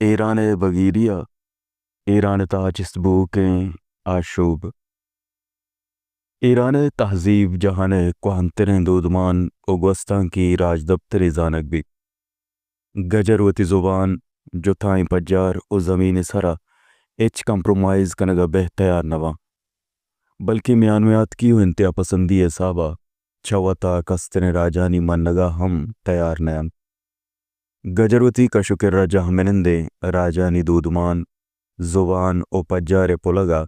ایران ءِ بگیری ءَ ایران ءِ تہا چست بوؤکیں آشوب۔ ایران ءِ تہذیب جہان ءِ کوہنتریں دودمان ءُ گوستانکی راجدپترے زانگ بیت۔ گجر وتی زبان، جتائیں پجار ءُ زمین ءِ سرا ہچ کمپرومائز کنگ ءَ بہ تیار نہ باں، بلکیں میانمیاتکی ءُ انتہا پسندی ءِ حساب ءَ چہ وتا کستریں راجانی منگ ءَ ہم تیار نہ انت۔ گجر وتی کش ءُ کر ءَ جہمنندیں راجانی دودمان، زبان ءُ پجار ءِ پلگ ءَ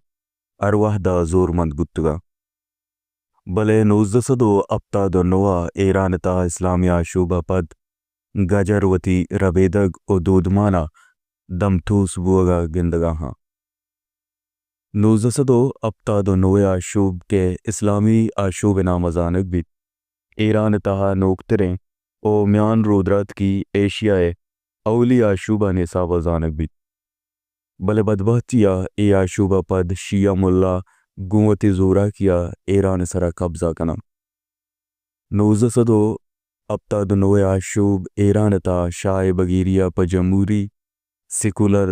ہر وہد ءَ زورمند بوتگ انت۔ بلے نوزدہ سد ءُ ہپتاد ءُ نو ءَ ایران ءِ تہا اسلامی آشوب ءَ پد گجر وتی ربیدگ ءُ دودمان ءَ دمتوس بوگ ءَ گندگ ءَ انت۔ نوزدہ سد ءُ ہپتاد ءُ نو ءِ آشوب کہ اسلامی آشوب ءِ نام ءَ زانگ بیت، ایران ءِ تہا نوکتریں ءُ میان رودراتکی ایشیا ءِ اولی آشوبانی حساب ءَ زانگ بیت۔ بلے بدبہتی ءَ اے آشوب ءَ پد شیعہ ملا گوں وتی زوراکی ءَ ایران ءِ سرا قبضہ کناں۔ نوزدہ سد ءُ ہپتاد ءُ نو ءِ آشوب ایران ءِ تہا شاہ ءِ بگیری ءَ پہ جمہوری، سیکولر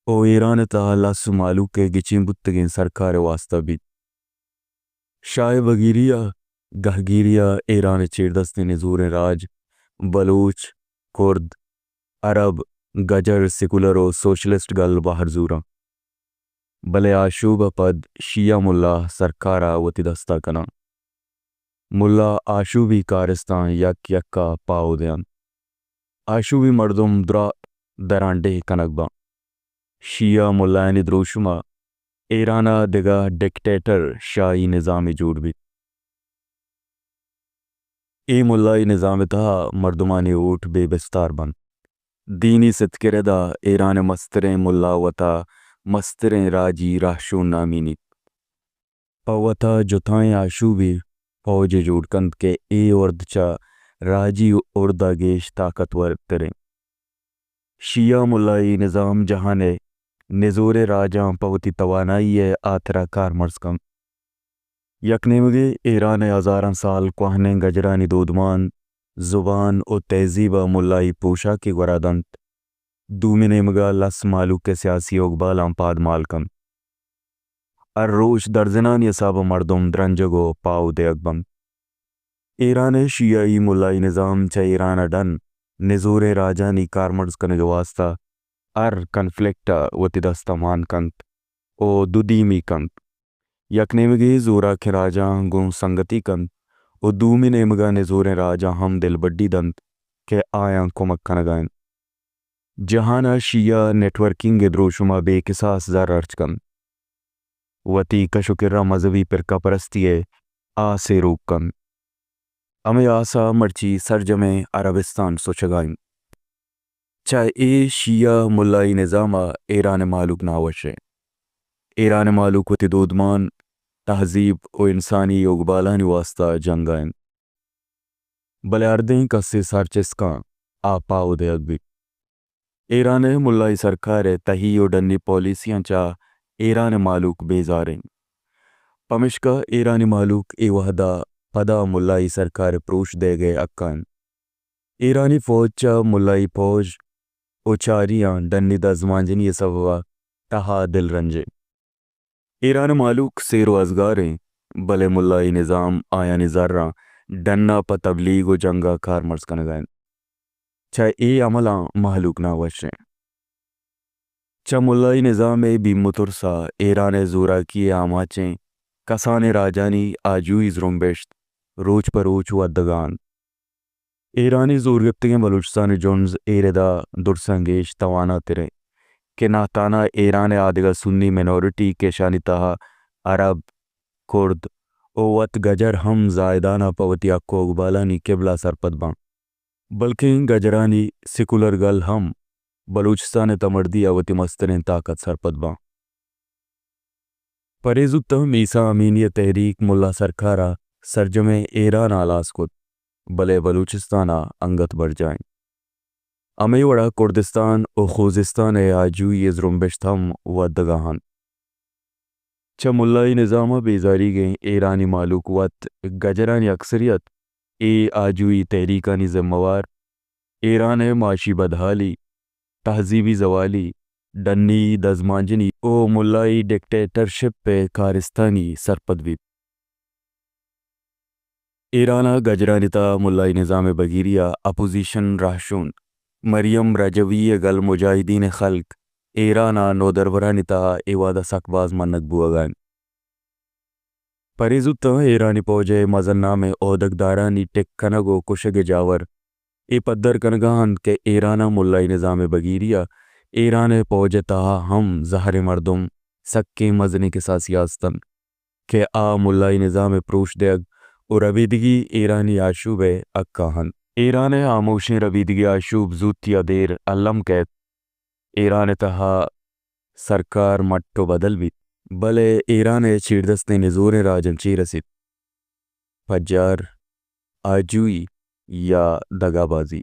ءُ ایران ءِ تہا لس ءُ مہلوک ءِ گچین بوتگیں سرکار ءِ واستہ بیت۔ شاہ ءِ بگیری ءَ گہگیری ءَ ایران ءِ چیردستیں نزوریں راج، بلوچ، کرد، عرب، گجر، سیکولر ءُ سوشلسٹ گل بہر زوراں۔ بلے آشوب ءَ پد شیعہ ملا سرکار ءَ وتی دست ءَ کناں۔ ملا آشوبی کارستاں یک یک ءَ پاہو دینت۔ آشوبی مردم درا درانڈیھ کنگ باں۔ شیعہ ملایانی دروشم ءَ ایران ءَ دگہ ڈکٹیٹر شاہی نظامے جوڑ بیت۔ اے ملائی نظام ءِ تہا مردمانی ہوٹ بے بستار بنت۔ دینی ستک ءُ رد ءَ ایران ءِ مستریں ملا وتا مستریں راجی راہشون نامینیت۔ پہ وتا جتائیں آشوبی پوجے جوڑ کنت کہ اے ہرد چہ راجی ہرد ءَ گیش طاقتور تریں۔ شیعہ ملائی نظام جہان ءِ نزوریں راجاں پہ وتی توانائی ءِ ہاترا کارمرز کنت۔ یک نیمگے ایران ءِ ہزاراں سال کوہنیں گجرانی دودمان، زبان ءُ تہذیب ءَ ملائی پوشاکے گورا دنت۔ دومی نیمگ ءَ لس مہلوک ءِ سیاسی اگبالاں پادمال کنت۔ ہر روچ درزنانی حساب ءَ مردم درنجگ ءُ پاہو دیگ بنت۔ ایران ءِ شیعی ملائی نظام چہ ایران ءَ ڈن نزوریں راجانی کارمرز کنگ ءِ واستہ ہر کنفلکٹ ءَ وتی دست ءَ مان کنت ءُ دودیمی کنت۔ یک نیمگے زوراکیں راجاں گوں سنگتی کنت ءُ دومی نیمگ ءَ نزوریں راجاں ہم دلبڈی دنت کہ آیاں کمک کنگ ءَ انت۔ جہان ءَ شیعہ نیٹ ورکنگ ءِ دروشم ءَ بے کساس زر ہرچ کنت۔ وتی کش ءُ کر ءَ مذہبی فرقہ پرستی ءِ آسے روک کنت۔ ہمے آس ءَ مرچی سرجمیں عربستان سچگ ءَ انت۔ چہ اے شیعہ ملائی نظام ءَ ایران ءِ مہلوک ناوش انت۔ ایران ءِ مہلوک وتی دودمان، تہذیب ءُ انسانی اگبالانی واستہ جنگ ءَ انت۔ بلے ہردیں کسے سر چست کن آ پاہو دیگ بیت۔ ایران ءِ ملائی سرکار ءِ تہی ءُ ڈنی پالیسیاں چہ ایران ءِ مہلوک بیزار انت۔ پمشکا ایرانی مہلوک اے وہد ءَ پدا ملائی سرکار ءِ پروش دئیگ ءِ حق ءَ انت۔ ایرانی فوج چہ ملائی پوج ءُ چاریاں ڈنی دزمانجنی ءِ سبب ءَ تہا دلرنج انت۔ ایران ءِ مہلوک سیر ءُ ازگار انت، بلے ملائی نظام آیانی زراں ڈن ءَ پہ تبلیغ ءُ جنگ ءَ کارمرز کنگ ءَ انت۔ چہ اے عملاں مہلوک ناوش انت۔ چہ ملائی نظام ءِ بیم ءُ ترس ءَ ایران ءِ زوراکی ءِ آماچیں کسانیں راجانی آجوئی زرمبشت روچ پہ روچ ودگ ءَ انت۔ ایرانی زورگپتگیں بلوچستان ءِ جنز اے ردا درساں گیش تواناتر انت کہ نہ تہنا ایران ءِ آدگہ سنی منارٹی کہ اشانی تہا عرب، کرد ءُ وت گجر ہم زاہدان ءَ پہ وتی حق ءُ اگبالانی کبل ءَ سرپد باں، بلکیں گجرانی سیکولر گل ہم بلوچستان ءِ تمردی ءَ وتی مستریں طاقت سرپد باں۔ پرے زوت ہم عیسیٰ امینی ءِ تحریک ملا سرکار ءَ سرجمیں ایران ءَ ہلاس کت، بلے بلوچستان ءَ انگت برجاہ انت۔ ہمے وڑا کردستان ءُ خوزستان ءِ آجوئی ءِ زرمبشت ہم ودگ ءَ انت۔ چہ ملائی نظام ءَ بیزاریگیں ایرانی مہلوک وت گجرانی اکثریت اے آجوئی تحریکانی ذمہ وار، ایران ءِ معاشی بدحالی، تہذیبی زوالی، ڈنی دزمانجنی ءُ ملائی ڈکٹیٹرشپ ءِ کارستانی سرپد بیت۔ ایران ءِ گجرانی تہا ملائی نظام بگیری ءِ اپوزیشن رہشون مریم رجوی ءِ گل مجاہدین خلق ایران ءِ نودربرانی تہا اے وہد ءَ سک باز منگ بوہگ ءَ انت۔ پرے زوت ءَ ایرانی پوج ءِ مزن نامیں اودگدارانی ٹک کنگ ءُ کشگ ءِ جاور اے پدر کنگ ءَ انت کہ ایران ءِ ملائی نظام بگیری ءَ ایران ءِ پوج ءِ تہا ہم زہریں مردم سکیں مزنیں کساسے ءَ است انت کہ آ ملائی نظام ءِ پروش دیگ ءُ ربیدگی ایرانی آشوب ءِ حق ءَ انت۔ ایران ءِ ہاموشیں ربیدگی آشوب زوتی ءَ دیر الم کئیت۔ ایران ءِ تہا سرکار مٹ ءُ بدل بیت، بلے ایران ءِ چیردستیں نزوریں راجاں چے رسیت؟ پجار، آجوئی یا دگابازی؟